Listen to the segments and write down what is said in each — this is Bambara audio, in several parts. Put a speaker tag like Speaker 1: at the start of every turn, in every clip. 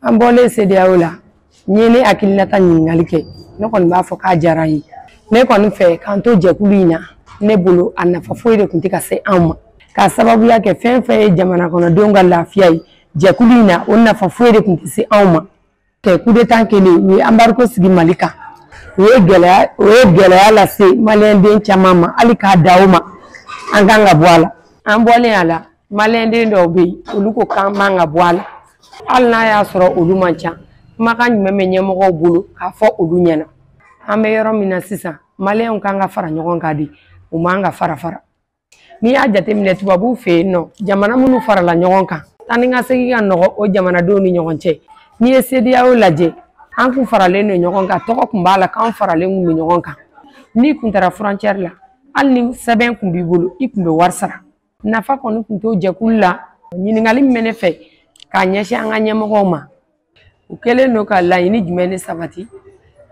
Speaker 1: An bɔlen CEDEAO la, n ye ne hakilinata ɲininkali kɛ. Ne kɔni b'a fɔ k'a diyara n ye. Ne kɔni fɛ k'an to jɛkulu in na, ne bolo a nafa foyi de tun tɛ ka se anw ma, k'a sababuya kɛ fɛn fɛn ye jamana kɔnɔdenw ka lafiya ye jɛkulu in na, o nafa foyi de tun tɛ se anw ma. Kɛ coup d'état kɛlen, u ye embargo sigi Mali kan, o ye gɛlɛya lase maliyɛnden caman ma. Hali k'a da o ma, an kan ka bɔ a la. An bɔlen a la, maliyɛnden dɔw bɛ yen, olu ko k'an man ka bɔ a la, hali n'a y'a sɔrɔ olu man ca. Kumakan jumɛn bɛ ɲɛmɔgɔw bolo k'a fɔ olu ɲɛna? An bɛ yɔrɔ min na sisan, maliyɛnw kan ka fara ɲɔgɔn kan de, u man ka fara fara. N'i y'a jateminɛ tubabuw fɛ yen nɔ, jamana minnu farala ɲɔgɔn kan, taa ni ka segin ka nɔgɔ o jamanadenw ni ɲɔgɔn cɛ. N'i ye CEDEAO lajɛ, an kun faralen don ɲɔgɔn kan, tɔgɔ kun b'a la k'an faralen kun bɛ ɲɔgɔn kan. N'i kun taara frontière la, hali ni sɛbɛn kun b'i bolo, i kun bɛ wari sara. Nafa kɔni kun t'o jɛkulu la. Ɲininkali min bɛ ne fɛ k'a ɲɛsin an ka ɲɛmɔgɔw ma, u kɛlen don ka laɲini jumɛn de sabati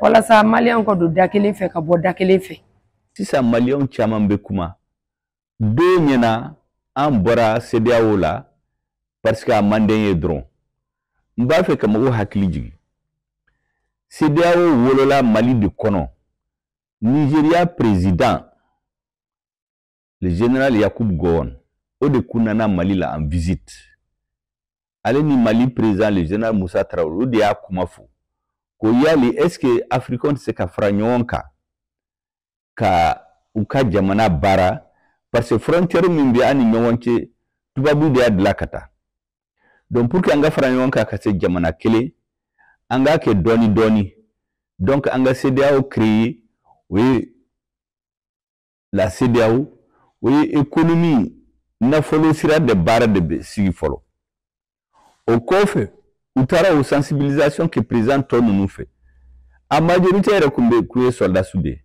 Speaker 1: walasa maliyɛnw ka don da kelen fɛ ka bɔ da kelen fɛ?
Speaker 2: Sisan, maliyɛnw caman bɛ kuma don ɲɛna, an bɔra CEDEAO la parce que a man d'an ye dɔrɔn. N b'a fɛ ka mɔgɔw hakili jigin, CEDEAO wolola Mali de kɔnɔ. Nigéria président, le général Yakubu Gowon, o de kun nana Mali la en visite. Ale ni Mali président, le général Moussa Traoré, o de y'a kuma fɔ ko yali est ce que africain tɛ se ka fara ɲɔgɔn kan ka u ka jamana baara, parce que frontière min bɛ an ni ɲɔgɔn cɛ, tubabu de y'a dilan ka taa. Donc pour que an ka fara ɲɔgɔn kan ka se jamana kelen, an k'a kɛ dɔɔni dɔɔni. Donc an ka CEDEAO créer, o ye la CEDEAO, o ye économie, nafolo sira de baara de bɛ sigi fɔlɔ. O kɔfɛ, u taara o sensibilisation kɛ président tɔ ninnu fɛ. A majorité yɛrɛ kun bɛ k'u ye soldats de ye,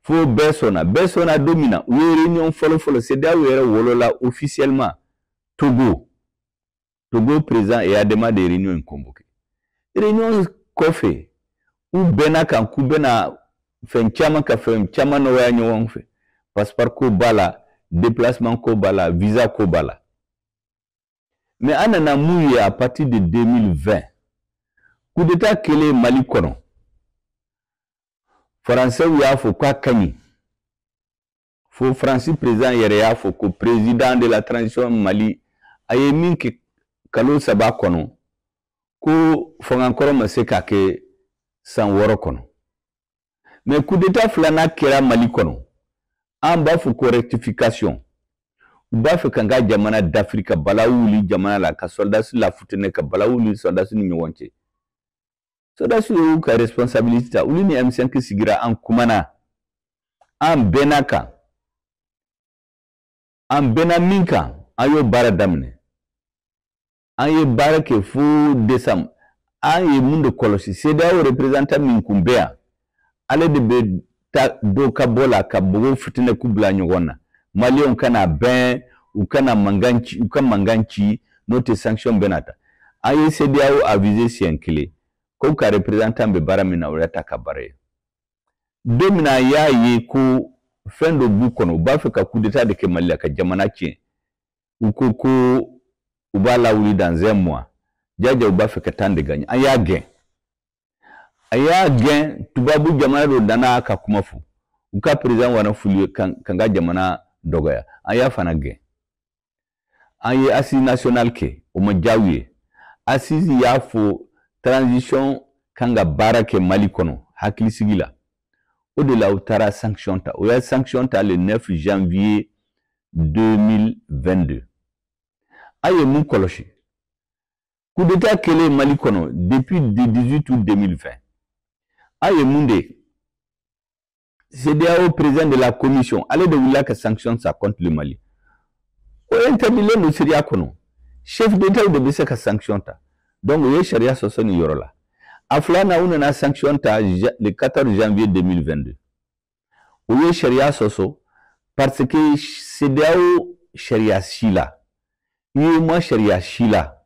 Speaker 2: fo bɛɛ sɔnna. Bɛɛ sɔnna don min na, u ye réunion fɔlɔ fɔlɔ, CEDEAO yɛrɛ wolola officiellement Togo. Togo président Eyadema de réunion in convoqué. Réunion kɔfɛ, u bɛnna kan k'u bɛna fɛn caman ka fɛn caman nɔgɔya ɲɔgɔn fɛ: passeport ko b'a la, déplacement ko b'a la, visa ko b'a la. Mais an nana mun ye? À partir de 2020, coup d'état kɛlen Mali kɔnɔ, Faransɛw y'a fɔ k'a ka ɲi, fo Faransi président yɛrɛ y'a fɔ ko président de la transition Mali, a ye min kɛ kalo 3 kɔnɔ, ko fangakɔrɔ ma se k'a kɛ san 6 kɔnɔ. Mais coup d'état filanan kɛra Mali kɔnɔ, an b'a fɔ ko rectification. U b'a fɛ k'an ka jamana dafiri, ka bala wuli jamana la, ka soldats lafutinɛ, ka bala wuli soldats ni ɲɔgɔn cɛ. Soldats y'u ka responsabilité ta. Olu ni M5 sigira, an kumana, an bɛnna kan. An bɛnna min kan, an y'o baara daminɛ. An ye baara kɛ fo décembre. An ye mun de kɔlɔsi? CEDEAO représentant min kun bɛ yan, ale de bɛ ta dɔ ka bɔ la ka mɔgɔw fitinɛ k'u bila ɲɔgɔn na, maliyɛnw kana bɛn, u kana mankan ci, u ka mankan ci, n'o tɛ sanction bɛna ta. An ye CEDEAO avisé siɲɛ kelen ko ka représentant bɛ baara min na, o yɛrɛ ta ka baara ye. Don min na a y'a ye ko fɛn dɔ b'u kɔnɔ, u b'a fɛ ka coup d'état de kɛ Mali la ka jamana tiɲɛ, u ko ko u b'a lawuli dans un mois, jaja u b'a fɛ ka temps de gagner. An y'a gɛn, a y'a gɛn. Tubabu jamana dɔ nana ka kuma fɔ, u ka président wana fulu kan kan ka jamana dɔgɔya, an y'a fana gɛn. An ye assise nationale kɛ, o ma diya u ye. Assise y'a fɔ transition kan ka baara kɛ Mali kɔnɔ hakilisigi la. O de la u taara sanction ta. O ye sanction ta le 9 janvier 2022. A ye mun kɔlɔsi? Coup d'état kɛlen Mali kɔnɔ depuis le 18 août 2020, a ye mun de ye? CEDEAO président de la commission, ale de wulila ka sanction ta contre le Mali. O interdilen don sariya kɔnɔ, chef d'état de bɛ se ka sanction ta. Donc o ye sariya sɔsɔ nin yɔrɔ la. A filanan, u nana sanction ta le 14 janvier 2022. O ye sariya sɔsɔ parce que CEDEAO sariya si la, UEMOA sariya si la,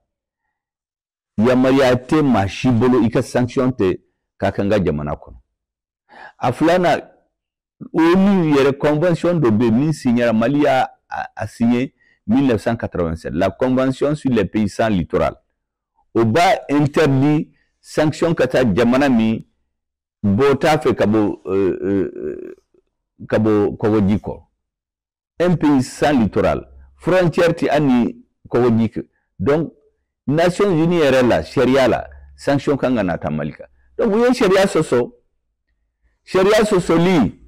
Speaker 2: yamaruya tɛ maa si bolo i ka sanction tɛ k'a kɛ n ka jamana kɔnɔ. A filanan, ONU yɛrɛ convention dɔ bɛ yen min signera, Mali y'a a signé 1987, la convention sur les pays sans littoral. O b'a interdit sanction ka taa jamana min bɔ t'a fɛ ka bɔ kɔgɔji kɔ. Un pays sans littoral, frontière ti an ni kɔgɔji kɛ. Donc Nations Unies yɛrɛ la, sariya la, sanction kan ka na ta Mali kan. Donc u ye sariya sɔsɔ. Sariya sɔsɔli,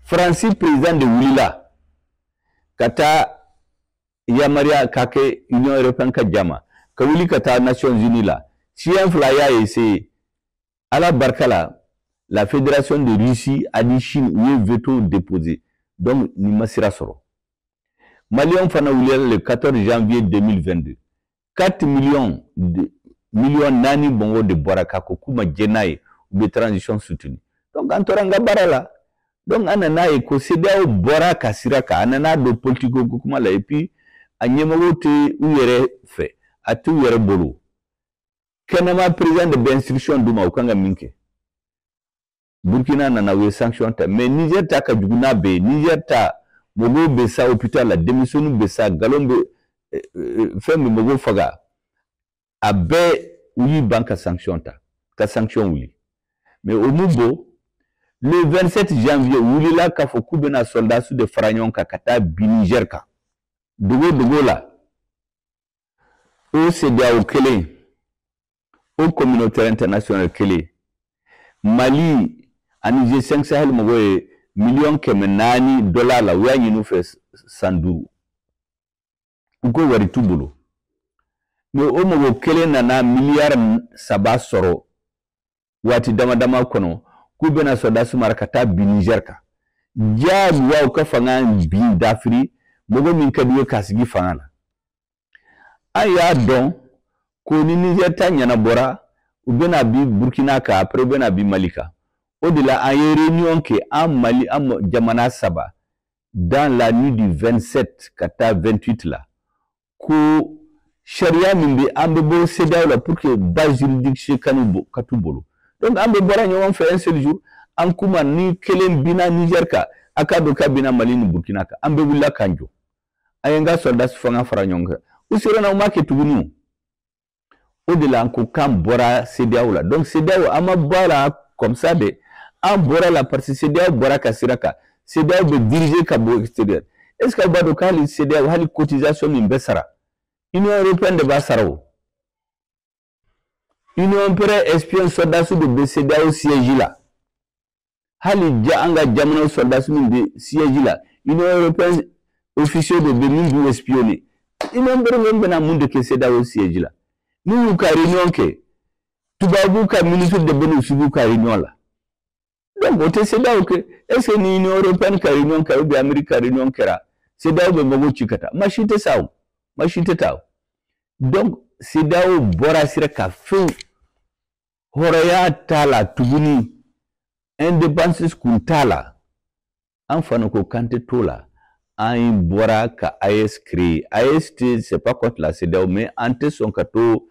Speaker 2: Faransi président de wulila ka taa yamaruya ka kɛ Union européenne ka jama ka wuli ka taa Nations Unies la. Siɲɛ 2 y'a essayé. Ala barika la, la Fédération de Russie ani Chine, u ye veto déposé. Donc nin ma sira sɔrɔ. Maliyɛnw fana wulila le 14 janvier 2022. 4 millions de millions 4 bɔngɔ de bɔra k'a ko k'u ma jɛn n'a ye, u bɛ transition soutenir. Donc an tora an ka baara la. Donc an nana ye ko CEDEAO bɔra ka sira kan, a nana don politique ko kuma la, et puis a ɲɛmɔgɔw tɛ u yɛrɛ fɛ, a t'u yɛrɛ bolo. Kɛnɛma président de bɛ instruction d'u ma u kan ka min kɛ. Burkina nana, u ye sanction ta, mais Niger ta ka jugu n'a bɛɛ ye. Niger ta, mɔgɔw bɛ sa hôpital la, denmisɛnninw bɛ sa, nkalon bɛ fɛn bɛ mɔgɔw faga. A bɛɛ u y'i ban ka sanction ta, ka sanction wuli. Mais o mun bɔ, le 27 janvier, u wulila k'a fɔ k'u bɛna soldats de fara ɲɔgɔn kan ka taa bin Niger kan. Dogo dogo la, o CEDEAO kelen, o communauté internationale kelen, Mali ani G5 Sahel mɔgɔw ye 400 millions dollars la, u y'a ɲini u fɛ san 5, u ko wari t'u bolo. Mais o mɔgɔ kelen nana miliyari 3 sɔrɔ waati dama dama kɔnɔ k'u bɛna sɔrɔdasi mara ka taa bin Niger kan. Diyagoya u ka fanga bin dafiri mɔgɔ min ka di u ye k'a sigi fanga la. An y'a dɔn ko ni Niger ta ɲɛnabɔra, u bɛna bi Burkina kan, après u bɛna bi Mali kan. O de la an ye réunion kɛ, an Mali, an jamana 3, dans la nuit du 27 ka taa 28 la, ko sariya min bɛ an bɛ bɔ CEDEAO la pour que base juridique ka t'u bolo. Donc an bɛ bɔra ɲɔgɔn fɛ un seul jour, an kuma ni kelen binna Niger kan, a k'a dɔn k'a binna Mali ni Burkina kan, an bɛ wulila k'an jɔ. An ye n ka soldats fanga fara ɲɔgɔn kan. U sera u ma kɛ tuguni. O de la an ko k'an bɔra CEDEAO la. Donc CEDEAO, an ma bɔ a la comme ça dɛ, an bɔra la parce que CEDEAO bɔra ka sira kan. CEDEAO bɛ diriger ka bɔ extérieur. Est ce que aw b'a dɔn k'hali CEDEAO, hali cotisation min bɛ sara, Union européenne de b'a sara? O Union européenne espion soldats de bɛ CEDEAO siège la. Hali ja an ka jamana soldats min bɛ siège la, Union européenne officier de bɛ min b'u espionner. Union européenne bɛna mun de kɛ CEDEAO siège la? N'u y'u ka réunion kɛ, tubabu ka ministre de bɛ n'u suivi u ka réunion la. Donc o tɛ CEDEAO kɛ. Est ce que ni Union européenne ka réunion kɛra ou bien Amérique ka réunion kɛra, CEDEAO bɛ mɔgɔw ci ka taa? Maa si tɛ sa o, maa si tɛ taa o. Donc CEDEAO bɔra sira kan fewu, hɔrɔnya t'a la tuguni, indépendance kun t'a la. An fana ko k'an tɛ t'o la. An bɔra ka AES créer. AES tɛ, c'est pas contre la CEDEAO, mais an tɛ sɔn ka to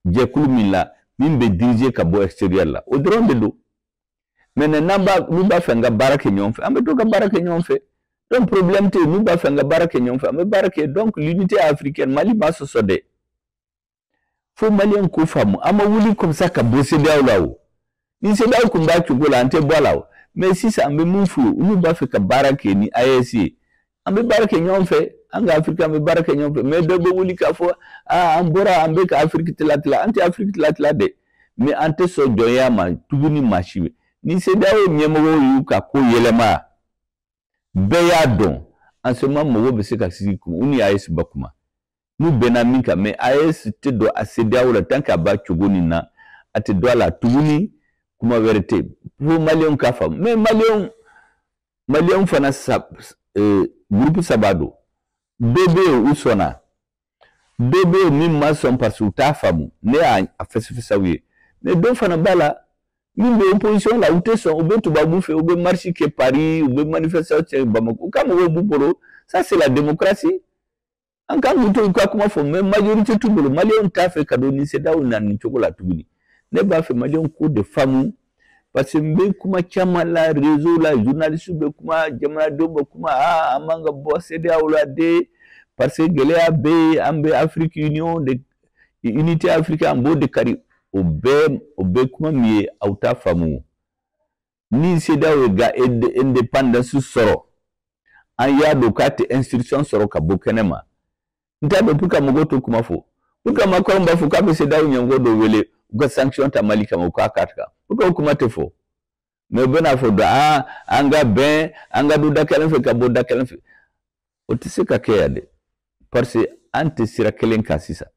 Speaker 2: jɛkulu min la min bɛ diriger ka bɔ extérieur la. O dɔrɔn de don. Maintenant n'an b'a n'u b'a fɛ an ka baara kɛ ɲɔgɔn fɛ, an bɛ to ka baara kɛ ɲɔgɔn fɛ. Donc problème tɛ yen. N'u b'a fɛ an ka baara kɛ ɲɔgɔn fɛ, an bɛ baara kɛ. Donc l'unité africaine, Mali ma sɔsɔ dɛ. Fo Maliyɛn k'o faamu, an ma wuli comme ça ka bɔ CEDEAO la. O ni CEDEAO kun b'a cogo la, an tɛ bɔ a la o. Mais sisan an bɛ mun f'u ye? N'u b'a fɛ ka baara kɛ ni AES ye, an bɛ baara kɛ ɲɔgɔn fɛ. An ka Afiriki, an bɛ baara kɛ ɲɔgɔn fɛ. Mais dɔ bɛ wuli k'a fɔ aa, an bɔra, an bɛ ka Afiriki tila tila. An tɛ Afiriki tila tila dɛ, mais an tɛ sɔn jɔnya ma tuguni maa si. Ni CEDEAO ɲɛmɔgɔw y'u ka ko yɛlɛma, bɛɛ y'a dɔn, en ce moment mɔgɔw bɛ se ka sigi kun u ni AES ba kuma n'u bɛnna min kan. Mais AES tɛ don a CEDEAO la tant que a b'a cogo nin na, a tɛ don a la tuguni. Kuma wɛrɛ tɛ yen fo Maliyɛnw k'a faamu. Mais Maliyɛnw fana sa, groupe 3 don. Dɔ bɛ yen, u sɔnna. Dɔ bɛ yen min ma sɔn parce que u t'a faamu, ne y'a fɛsɛfɛsɛ u ye. Mais dɔ fana b'a la min bɛ opposition la, u tɛ sɔn, u bɛ tubabu fɛ, u bɛ marche kɛ Paris, u bɛ manifestation kɛ Bamako, u ka mɔgɔw b'u bolo. Ça, c'est la démocratie. An kan k'u to u ka kuma fɔ, mais majorité t'u bolo. Maliyɛnw t'a fɛ ka don ni CEDEAO na nin cogo la tuguni. Ne b'a fɛ Maliyɛnw k'o de faamu, parce que n bɛ kuma caman la réseau la, journaliste bɛ kuma, jamanadenw bɛ kuma: aa, an man ka bɔ CEDEAO la de, parce que gɛlɛya bɛ yen, an bɛ Afrique Union de Unité africaine, an b'o de kari. O bɛɛ, o bɛɛ kuma min ye, aw t'a faamu. Ni CEDEAO ye ga indépendance sɔrɔ, an y'a dɔn k'a tɛ instruction sɔrɔ ka bɔ kɛnɛ ma. N t'a dɔn pour que mɔgɔw t'o kuma fɔ. Pour que Macron b'a fɔ k'a bɛ CEDEAO ɲɛmɔgɔ dɔ wele u ka sanction ta Mali kama, u k'a k'a kan, pour que o kuma tɛ fɔ. Mais u bɛna fɔ dɔn, aa, an ka bɛn, an ka don da kelen fɛ ka bɔ da kelen fɛ, o tɛ se ka kɛ yan dɛ, parce que an tɛ sira kelen kan sisan.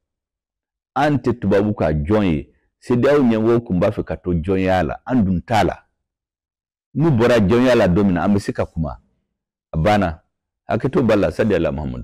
Speaker 2: An tɛ tubabu ka jɔn ye. CEDEAO ɲɛmɔgɔw tun b'a fɛ ka to jɔnya la, an dun t'a la. N'u bɔra jɔnya la don min na, an bɛ se ka kuma. A banna, hakɛto b'a la. Sadi ala Muhammadu.